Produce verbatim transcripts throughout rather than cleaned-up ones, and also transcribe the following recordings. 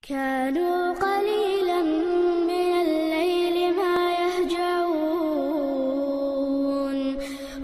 كانوا قليلا من الليل ما يهجعون،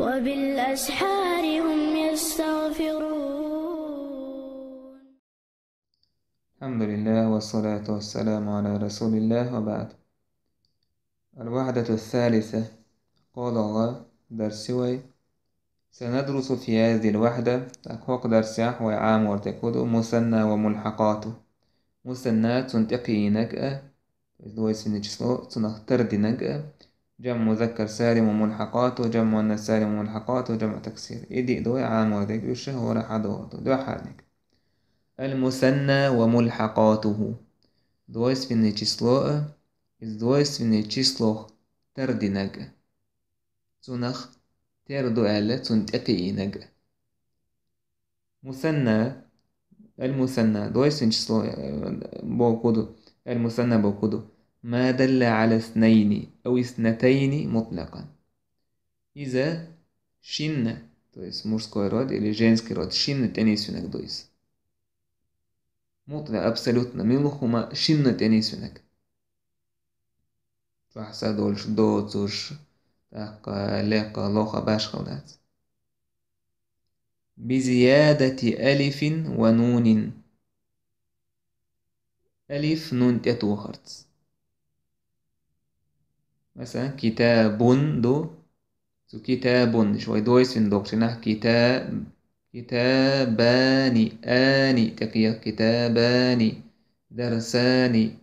وبالأسحار هم يستغفرون. الحمد لله والصلاة والسلام على رسول الله وبعد. الوحدة الثالثة. قال الله درسوي سندرس في هذه الوحدة. Так, хӀокху дарсехь вай Ӏамор декуду мусанна ва мулхьакъату. Мусанна цунна тӀекхиийнарг а, то есть двойственное число, цунах тардинарг а, жамъ музаккар салим ва мулхьакъату, жамъ муаннас салим ва мулхьакъату, жамъ таксир. И диъ ду вай Ӏамор дерг, уьш хӀора хьадогӀу ду, дуьххьарниг. Аль-мусанна ва мулхьакъатуху. Двойственное число а, из двойственное числох тардинарг а. Цунах тера ду аьлла, цунна тӀекхиийнарг а. Мусанна, аль-мусанна, двойственное число, э, бохург ду, аль-мусанна бохург ду. Ма далла аля иснайни, ау иснатайни мутлакъан. Иза шинна, то есть мужской род или женский род, шинна тӀенисвинарг ду иза. Мутла, абсолютно, мила хӀума шинна тӀенисвинарг. Чохь са долуш, доцуш, тӀаккха, лекха, лоха башхалла дац. Бизиядати алифин ва нунин. Алиф, нун тӀетухарца. Масалан, китабун ду. Цу китабун, иш вай двойственный доккхучу хенахь кита-, китабани, ани, тӀекхийа китабани, дарсани,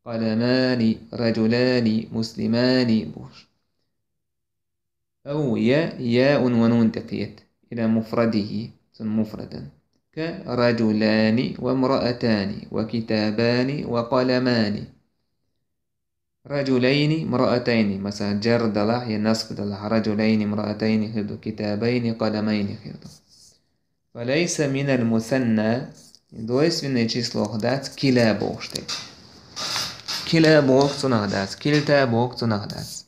къаламани, раджулани, муслимани бохуш. Ау я, яун ва нун тӀекхета, иля муфрадихи, цунна муфрадан. Ка раджулани ва мраатани, ва китабани ва къаламани. Раджулайни, мраатайни, масалан, джар далахь я насб далахь, раджулайни, мраатайни хир ду, китабайни, къаламайни хир ду. Фа лайса миналь мусанна, двойственное числох дац кила бохуш дерг. Кила боху цунах дац, кильта боху цунах дац.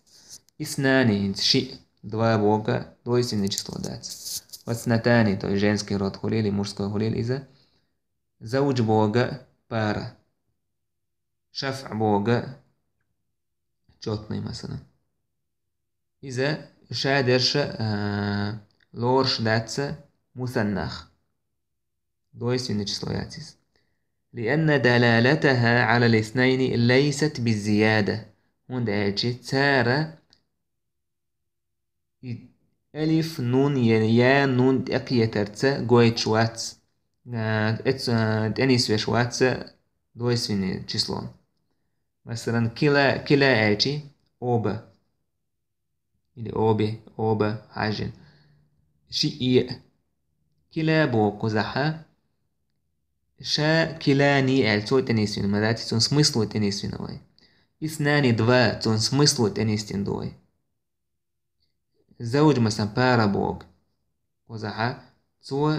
Иснани, хӀинца шиъ, два боху, двойственное число дац. Ва снатани, то есть женский род хуьлийла, мужской хуьлийла иза. Завуж боху пара. ШафӀ боху чётный, масалан. Иза ша дерш, а, лоруш дац мусаннах. Двойственное число яц иза. Лианна далалатаха аляль иснайни лайсат биззияда. ХӀунда аьлча цара и алиф, нун я, я нун тӀекхетарца гойтуш вац, а, эц-, а, тӀенисвеш вац двойственное число. Масалан, кила, кила аьлча, оба. Или обе, оба, хьажжин. Шиъ, е. Кила боху кхузахь, ша килани аьлла, цо тӀенисвина ма дац, цуьнан смысло тӀенисвина вай. Иснани, два, цуьнан смысло тӀенисдина ду вай. Завуж, масалан, пара боху кхузахь, цо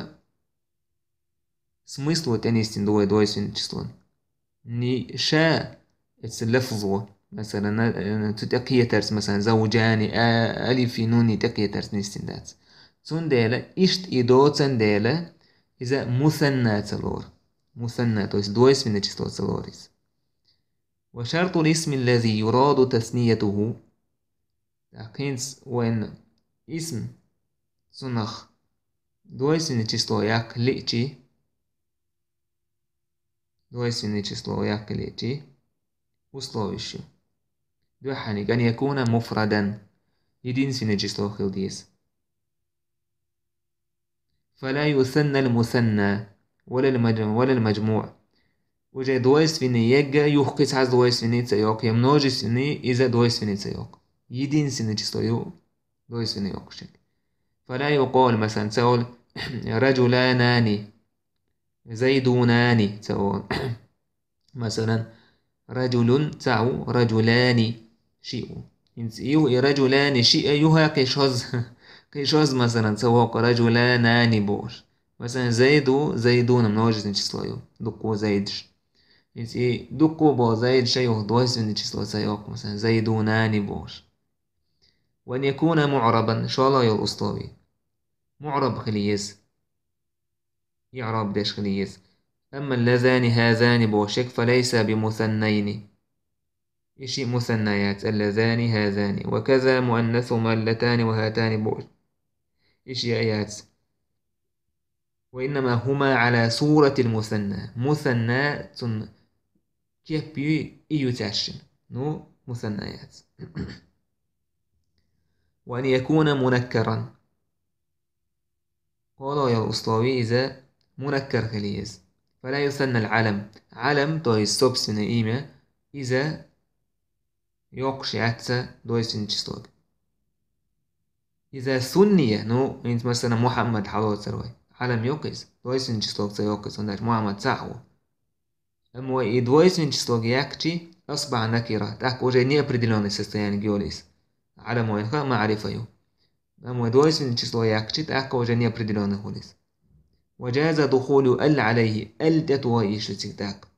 смысло тӀенисдина ду вай двойственное число. Ни ша эца лафзо, масалан, на-, цу тӀекхетарца, масалан, завуджани, а, алифи, нуни тӀекхетарца нисдина дац. Цундела иштта и доцан дела, иза мусанна ца лору. Мусанна, то есть двойственное число ца лору иза. Ва шартуль исми ллази юраду тасниятуху. ТӀаккха хӀинца вайн исм, цунах двойственное число яккха лиъчи, двойственное число яккха лиъчи, условиш ю. Дуьххьаниг, ан якуна муфрадан, единственное число хила деза. Фала юсанналь мусанна, валаль мадж-, валаль маджмуъ. Уже двойственный ерг а юха кхин цхьа двойственный ца йоккху, я множественный, иза двойственный ца йоккху. Единственное число ю двойственный йоккхуш ерг. Фала юкъалу, масалан, ца олу раджуланани, зайдунани ца олу. Масалан, раджулун цхьаъ ву, раджулани шиъ ву. ХӀинца и ю, и раджулани шиъ а юха кхин шозза, кхин шозза, масалан, ца воккху раджуланани бохуш. Масалан, зайд ву, зайдуна множественное число ю, дуккха зайдаш. ХӀинца и дуккха боху зайдаш а юха двойственное число ца йоккху, масалан, зайдунани бохуш. Ва ан якуна муърабан, шолгӀа йолу условие. МуӀраб хила еза. ИӀраб деш хила еза. أما اللذان هذان бохуш ерг, فليس بمثنين. И шиъ мусанна яц, اللذان هذان. وكذا مؤنثهما اللتان وهاتان бохуш. И шиъ а яц. وإنما هما على صورة المثنى. Мусанна цун кеп ю, и ю цаьршинна. Ну, мусанна яц. وأن يكون منكرا. КхоалагӀа йолу условие иза мунаккар хила еза. فلا يثنى العلم. Ӏалам, то есть собственное имя, иза йоккхуш яц двойственное число. إذا ثني, ну, хӀинца, масала, Мухьаммад хьалоцур вай. Ӏалам йоккху иза, двойственное число ца йоккху иза, хӀунда аьлча Мухьаммад цхьаъ ву. Амма вай и двойственное число яьккхича, أصبح نكرة, тӀаккха уже неопределённое состояние йолу иза. Ӏалам вайна хаьа маърифа ю. Амма вай двойственное число яьккхича, тӀаккха уже неопределённый хуьлу иза. وجاز دخول ال عليه, ал тӀетоха йиш ю цига тӀаккха.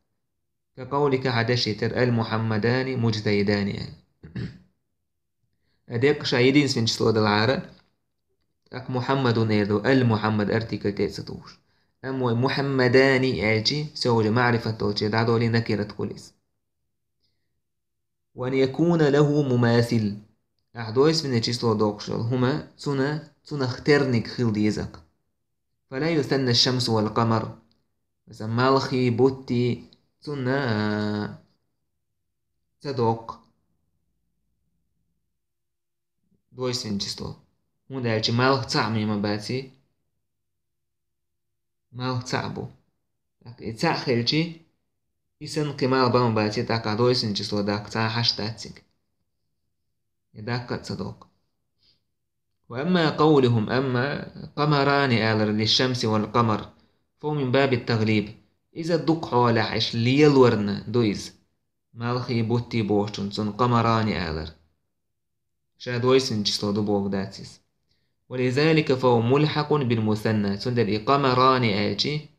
كقولك, хьан деши тера, المحمدان مجتهدان аьлла. Деккъа ша единственное число далахьара, тӀаккха Мухьаммадун эр ду, ал-Мухьаммад артикль тӀе а ца тухуш. Амма вай Мухьаммадани аьлчи, всё, уже маърифат долчу дӀадолий, накират хуьлу иза. وأن يكون له مماثل. Ахь двойственное число доккхуш йолу хӀума, цуна, цунах терниг хила деза-кх. فلا يثنى الشمس والقمر. Масала, малхи, бутти, цунна, а, ца доккху двойственное число. ХӀунда аьлча малх цхьаъ ма баций. Малх цхьаъ бу. ТӀаккха и цхьаъ хилчи, и санна кхин малх бан ма баций, тӀаккха двойственное число даккха цхьа а хьашт дац цига. И даккха а ца доккху. وأما قولهم, амма قمران алар للشمس والقمر, فهو من باب التغليب. Иза дукха хьолахь иштта лелорна ду иза. Малхи, бутти бохучун цунна قمران алар. Ша двойственное число ду бохург дац иза. ولذلك فهو ملحق بالمثنى. Цундела и قمران аьлчи,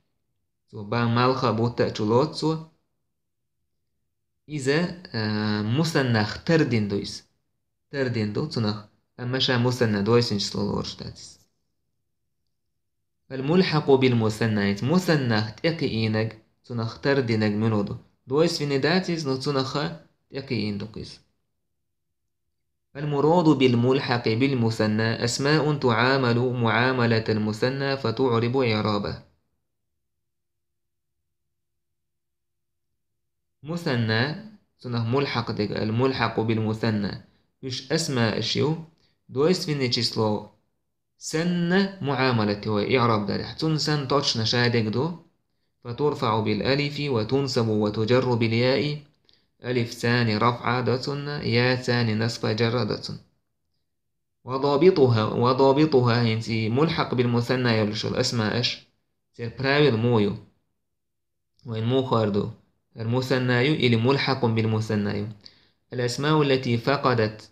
цо бан малха а, бутта а чу лоцу цо. Иза, а, мусаннах тардина ду иза. Тардина ду цунах, амма ша мусанна, двойственное число лоруш дац иза. الملحق بالمثنى, хӀинца мусаннах тӀекхиийнарг, цунах тардинарг муьлха ду? Двойственный дац иза, но цунах тӀекхиийна ду-кх иза. المراد بالملحق بالمثنى أسماء تعامل معاملة المثنى فتعرب إعرابه. Мусанна, цунах мулхьакъ дерг, الملحق بالمثنى, уьш асмааш ю, двойственное число санна муамалат ю вай, иъраб далехь. Цунна санна точно ша дерг ду. فترفع بالألف وتنصب وتجر بالياء. Алифца рафӀа до цунна, яца насба, жарра до цунна. وضابطها, وضابطها, хӀинца и мулхьакъ бил мусанна йолуш йолу асмааш, церан правила муха ю? Вайн муха хир ду? ХӀара мусанна ю или мулхьакъун бил мусанна ю? الأسماء التي فقدت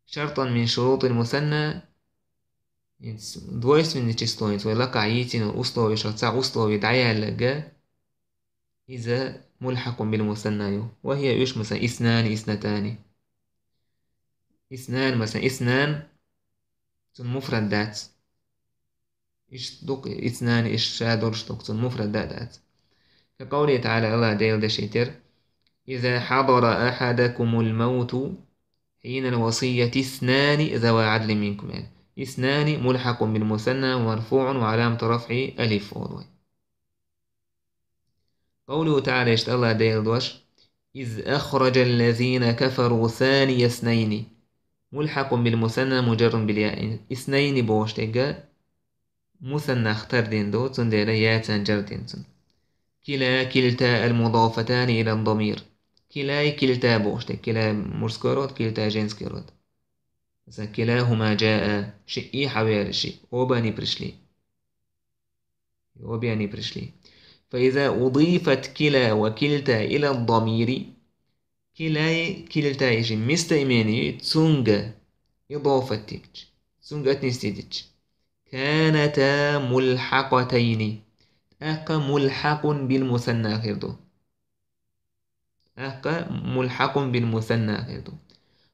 شرطا من شروط المثنى, хӀинца двойственное число, хӀинца вай лакхахь йийцина условиешах цхьа условие дӀаяьлларг, иза мулхьакъун бил мусанна ю. وهي, уьш, масалан, иснани, иснатани. Иснан, масалан, иснан, цунна муфрад дац. Иштта ду-кх иснани, иштта ша долуш ду-кх, цунна муфрад а дац. كقوله تعالى, АллахӀ Делан деши тера: إذا حضر أحدكم الموت حين الوصية اثنان ذوا عدل منكم, яъни иснани мулхьакъун бил мусанна марфуӀун ва Ӏаламату рафӀихӀи алиф олу вай. قوله تعالى, иштта АллахӀ Делан дош: إذ أخرج الذين كفروا ثاني اثنين. ملحق بالمثنى مجر بالياء. Иснайни бохуш дерг мусаннах тардина ду, цундела яцан жар дина цунна. كلا, كلتا المضافتان إلى الضمير. Килай, килта бохуш дерг. Кила мужской род, килта женский род. Масалан, كلاهما جاء, шиъ а хьавеара, шиъ, оба они пришли. Обе они пришли. فإذا أضيفت كلا وكلتا إلى الضمير, килай, килтай, и шиъ местоимение ю, цунга идофат дича, цунга отнести дича, كانتا ملحقتين, тӀаккха ملحق بالمثنى хир ду. ТӀаккха ملحق بالمثنى хир ду.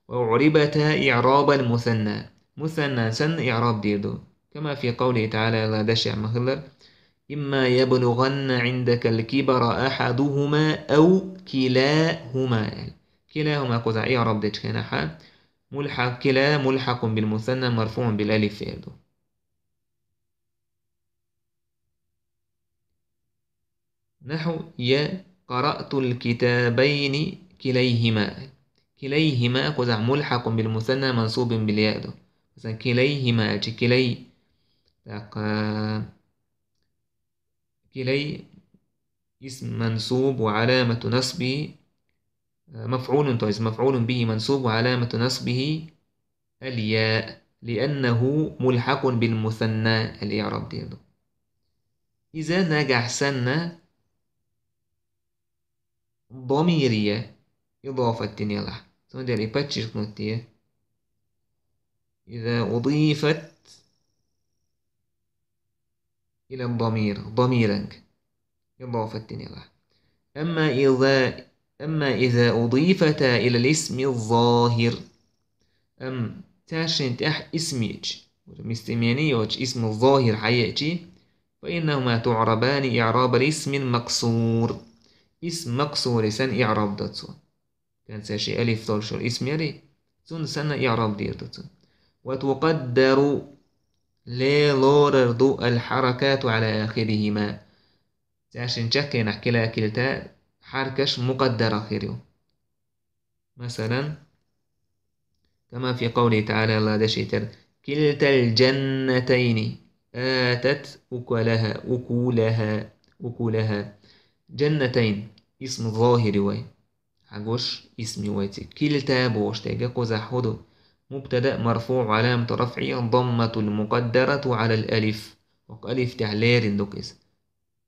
وأعربتا إعراب المثنى. Мусанна санна иъраб дийр ду. كما في قوله تعالى, АллахӀ дешехь ма-хиллара: إما يبلغن عندك الكبر أحدهما أو كلاهما. كلاهما кхузахь إعراب дечу хенахь, ملحق، كلا ملحق بالمثنى مرفوع بالألف яр ду. نحو يا قرأت الكتابين كليهما. كليهما кхузахь ملحق بالمثنى منصوب بالياء ду. Масалан, كليهما аьлча, كلي. Так, а, كلي اسم منصوب وعلامة نصبه، а, مفعول, то есть مفعول به منصوب وعلامة نصبه الياء، لأنه ملحق بالمثنى, الإعراب дийр ду. Иза нагахь санна ضمير я, إضافة динехь. Цундела и подчеркнуть я. إذا أضيفت إلى الضمير, ضميرا, إضافة динехь. أما إذا، أما إذا أضيفتا إلى الاسم الظاهر. Амма цаьршинна тӀехь исм йича, местоимени йоцуш, اسم الظاهر хьаеъча, فإنهما تعربان إعراب الاسم المقصور. Исм макъсур санна إعراب до цо. Конце ши алиф долуш йолу исм яри, цунна санна إعراب дийр ду цо. وتقدر, лелорар ду الحركات على آخرهما. Цаьршинна чаккхенахь كلا كلتا хьаракаш مقدر хир ю. Масалан, كما في قوله تعالى, Аллах дешийтар: كلتا الجنتين آتت أكلها، أكلها، أكلها. جنتين اسم ظاهر вай. Хьагуш, исм ю вай цигахь. كلتا бохуш дерг кхузахь хӀун ду? مبتدأ مرفوع وعلامة رفعه الضمة المقدرة على الألف. ХӀокху алиф тӀехь лерина ду иза.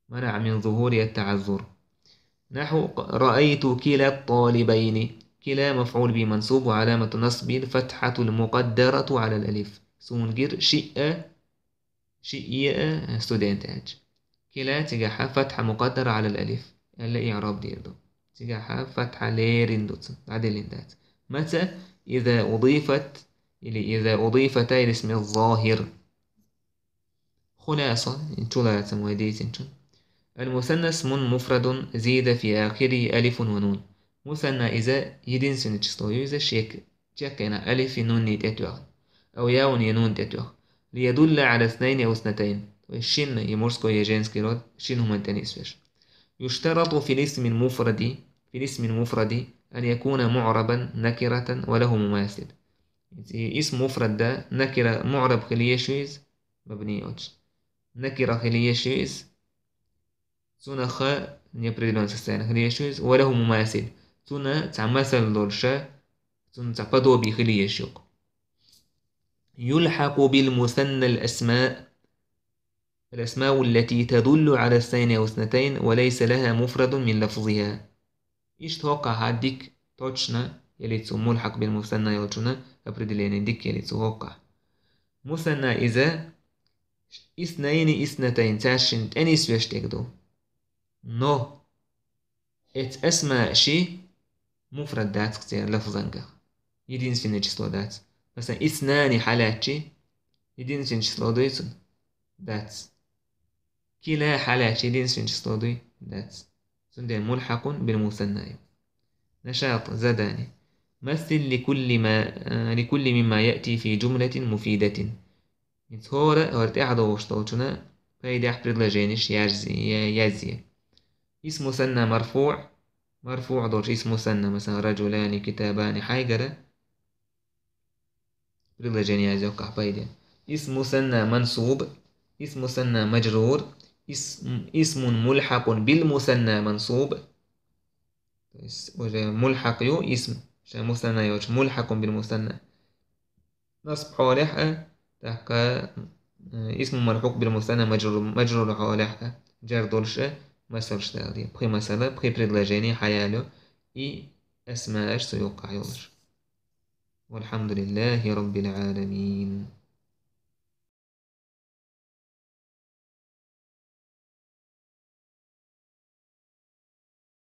منع من ظهورها التعذر. نحو رأيت كلا الطالبين. كلا مفعول به منصوب وعلامة نصبه الفتحة المقدرة على الألف. Суна гира шиъ а, шиъ а студент аьлча. كلا цигахь فتحة مقدرة على الألف аьлла إعراب дийр ду. Цигахь فتحة лерина ду цунна, дӀаделлина дац. Маца? إذا أضيفت или إذا أضيفتا إلى الاسم الظاهر. خلاصة, чулацам вай дийцинчун. المثنى اسم مفرد زيد في آخره ألف ونون. Мусанна иза единственное число ю, иза шега чаккхенахь алифи нунни тӀетоьхна. أو ياء я нун тӀетоьхна. ليدل على اثنين أو اثنتين. То есть шина, я мужской, я женский род, шина хӀуманна тӀе нисвеш. يشترط في الاسم المفرد، في الاسم المفرد أن يكون معربا نكرة وله مماثل. Иза исм муфрад да, накира муӀраб хила езаш ю иза, мабни йоцуш. Накира хила езаш ю иза, цунах неопределённое состояние хила езаш ю иза, وله مماثل. Цунна цхьа масал долуш, цунна цхьа подобие хила езаш ю-кх. يلحق بالمثنى الأسماء، الأسماء التي تدل على اثنين أو اثنتين وليس لها مفرد من لفظها. Иштта хӀоккхахь дика, точно, яли цу ملحق بالمثنى йолчунна определение дика яли цу хӀоккхахь. Мусанна иза اثنين اثنتين цаьршинна тӀе нисвеш дерг ду. Но эцу асмаъ ши муфрад дац-кх церан лафзангахь. Единственное число дац. Масалан, اثنان хьалаьцчи, единственное число дуй цунна? Дац. كلا хьалаьцчи, единственное число дуй? Дац. Цундела ملحق بالمثنى ю. نشاط, задание. مثل لكل ما، آه، لكل مما يأتي في جملة مفيدة. ХӀинца хӀора, хӀора тӀаьхьа догӀуш долчунна пайдехь предложенеш язъе, я-, язъе. اسم مثنى مرفوع, марфуӀ долуш اسم مثنى, масалан, رجلان، كتابان, хьайгара предложение язъе хӀоккхахь пайде. اسم مثنى منصوب, اسم مثنى مجرور, اسم، اسم ملحق بالمثنى منصوب. То есть уже ملحق ю исм, ша мусанна йоцуш, ملحق بالمثنى. Насб хьолехь а, тӀаккха, э, اسم ملحوق بالمثنى مجرور, مجرور хьолехь а, جر долуш а, масалш дале. Пхи масала, пхи предложение хьаяло, и асмааш цу юккъехь йолуш. والحمد لله رب العالمين.